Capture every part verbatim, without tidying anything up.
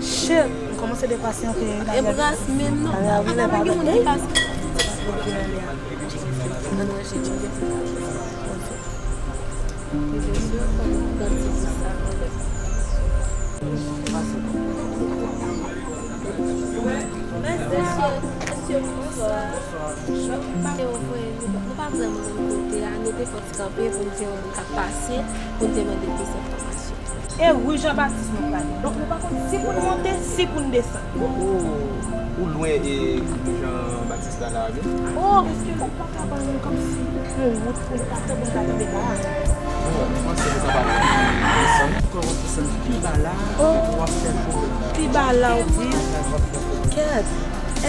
Shit, m kòmanse depase anpil. E bras menm non. Ann, ann, ann, gen moun ki pase. Ann ranje, ann ranje. Mesye, mesye, bonswa. Yo voye nou, nou pa vrèman konn kote a, nou te fè yon ti kanpe pou n te wè moun k ap pase, pou n te mande plis enfòmasyon. E ri Jan Batis nou prale. Donk nou pa konn si pou n monte, si pou n desann. Ou, ou, ou lwen e ri Jan Batis la, la, wi. Oh, èske ou pa ka ban nou kòmsi yon wout pou n pase, pou n ka rive la a? Bon, mwen panse nou kapab desann. Kòman desann pi ba la, oh, w ap fè pwoblèm. Pi ba la, w di. Kèt,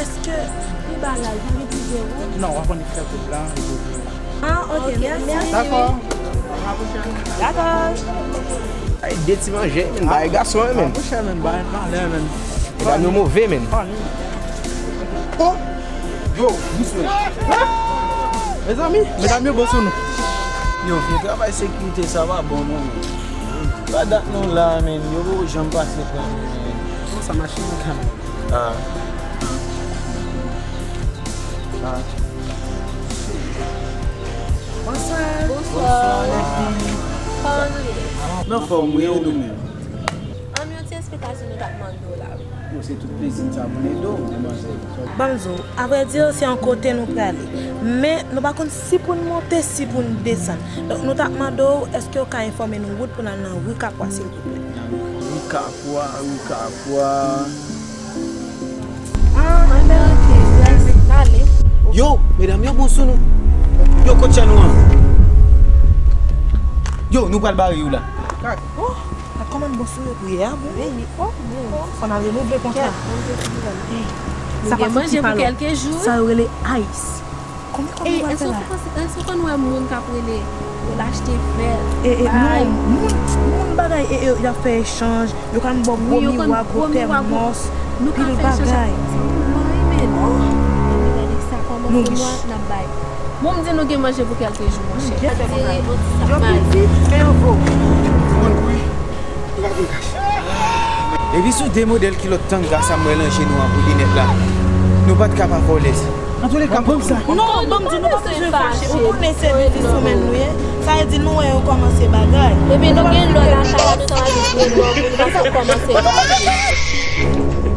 èske pi ba la, jan li di gen wout? Non, w ap annik fè kout la, epi Ah, ok, mèsi. Dakò. Dakò. Ay, de ti manje, men, bay gason, men. Mabouche, men, bay malè, men. Medam yo move, men. Oh! Yo, dousman. Mezanmi, medam yo bon sou nou. Yo, vye travay sekirite sa pa bon, non, men. Pa dat nou la, men. Yo poko janm pase pran nou, men. Bon, sa machin nan kanmenm. Ah. Ah. Bonswa. Bonswa. Kòman nou ye? Nan fòm, wi, e nou menm? Ann, yon ti esplikasyon nou t ap mande w la, wi. Bon, se tout plezi m sa pou n ede w, demwazèl. Ban m di w, avrèdi, se yon kote nou prale. Men, nou pa konn si pou n monte, si pou n desann. Donk, nou t ap mande w, èske w ka enfòme nou wout pou n al nan ri Kapwa, silvouplè? Nan ri Kapwa, ri Kapwa. Ah, anben, ok. N ale. Yo, medam yo bon sou nou. Yo, kot chay nou an? Yo, nou pral bare yo la. Oh, a kòman bon sou yo pou ye a, bon? Wi, oh, bon. Fò n al renouvle kontra. Kèt, bon, Dye fidèl. Ey, sa pa fouti pa lòt. Sa yo rele ice. Konbyen kòb nou pral fè la? Èske w konn wè moun k ap rele pou l achte vè, e, e, non, moun, moun bagay, e, e, y ap fè echanj, yo ka ba w gwo miwa, gwo tèmòs, pil bagay. Sa moun mwen renmen. Oh. Gade sa, kòman se nou n ap bay. Bon, m di nou gen manje pou kèlke jou, monchè. Yo piti, men yo vo. Mwen kouri. Epi sou de modèl kilòt tanga sa m wè nan je nou an pou linèt la, nou pa t ka pa fè w lèz. Antouka, ban m sa. Non, ban m di, nou pa bezwen fache. Ou konnen se biznis woman nou ye. Sa vle di nou wè yo kòmanse bagay. Epi nou gen lòt lakay la, nou ta anvi gen lòt moun, nou pa ka kòmanse bagay.